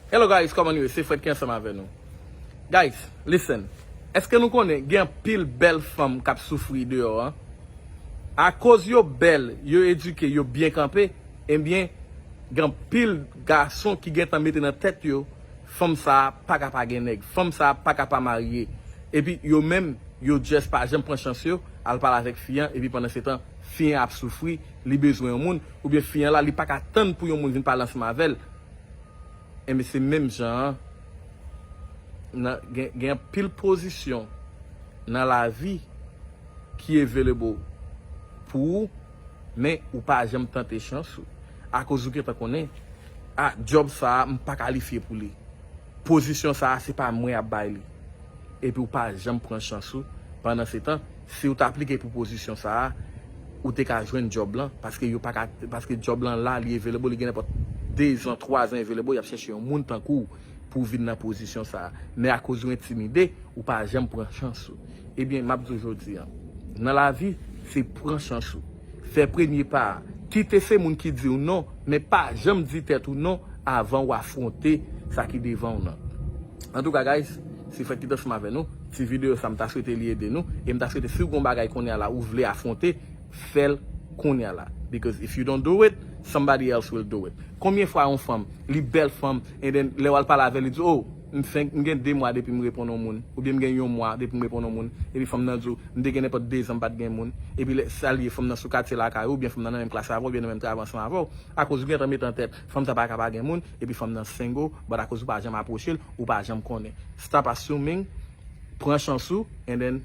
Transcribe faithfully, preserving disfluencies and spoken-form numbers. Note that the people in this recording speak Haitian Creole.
Hello guys, kòman nou ye? Se Fred ki ansanm avè nou. Guys, listen. Èske nou konnen gen anpil bèl fanm k ap soufri deyò an? Akoz yo bèl, yo edike, yo byen kanpe, ebyen, gen anpil gason ki gentan mete nan tèt yo, fanm sa a pa ka pa gen nèg, fanm sa a pa ka pa marye. Epi yo menm, yo just pa janm pran chans yo, al pale avèk fi an, epi pandan se tan, fi an ap soufri, li bezwen yon moun, oubyen fi an la, li pa ka tann pou yon moun vin pale ansanm avè l. Enben, se menm jan an, nan, gen, gen anpil pozisyon nan lavi ki available pou ou, men ou pa janm tante chans ou. Akoz ou gentan konnen, a, djòb sa a, m pa kalifye pou li. Pozisyon sa a, se pa mwen ap bay li. Epi ou pa janm pran chans ou. Pandan se tan, si ou t aplike pou pozisyon sa a, ou te ka jwenn djòb lan, paske yo pa ka, paske djòb lan la, li available, li gen nenpòt de zan, twa zan available, y ap chèche yon moun tankou w pou vin nan pozisyon sa a. Men akoz ou entimide, ou pa janm pran chans ou. Ebyen, m ap di w jodi a, nan lavi, se pran chans ou. Fè premye pa a. Kite se moun ki di w non, men pa janm di tèt ou non avan w afwonte sa ki devan w nan. Antouka, guys, se Fred ki t ansanm avè nou. Ti videyo sa, m ta swete li ede nou. E m ta swete si w gon bagay kounye a la ou vle afwonte, fè l kounye a la. Because if you don't do it, somebody else will do it. Konbyen fwa yon fanm, li bèl fanm, and then lè w al pale avè l, li di, oh, m fenk, m gen de mwa depi m reponn yon moun, oubyen m gen yon mwa depi m reponn yon moun, epi fanm nan di w, m te gen nenpòt de zan m pa t gen moun, epi lè sa l ye, fanm nan sou katye lakay ou, oubyen fanm nan nan menm klas avè w, oubyen nan menm travay ansanm avè w, akoz ou gentan mete an tèt, fanm sa pa ka pa gen moun, epi fanm nan single, but akoz ou pa janm apwoche l, ou pa janm konnen. Stop assuming, pran chans ou, and then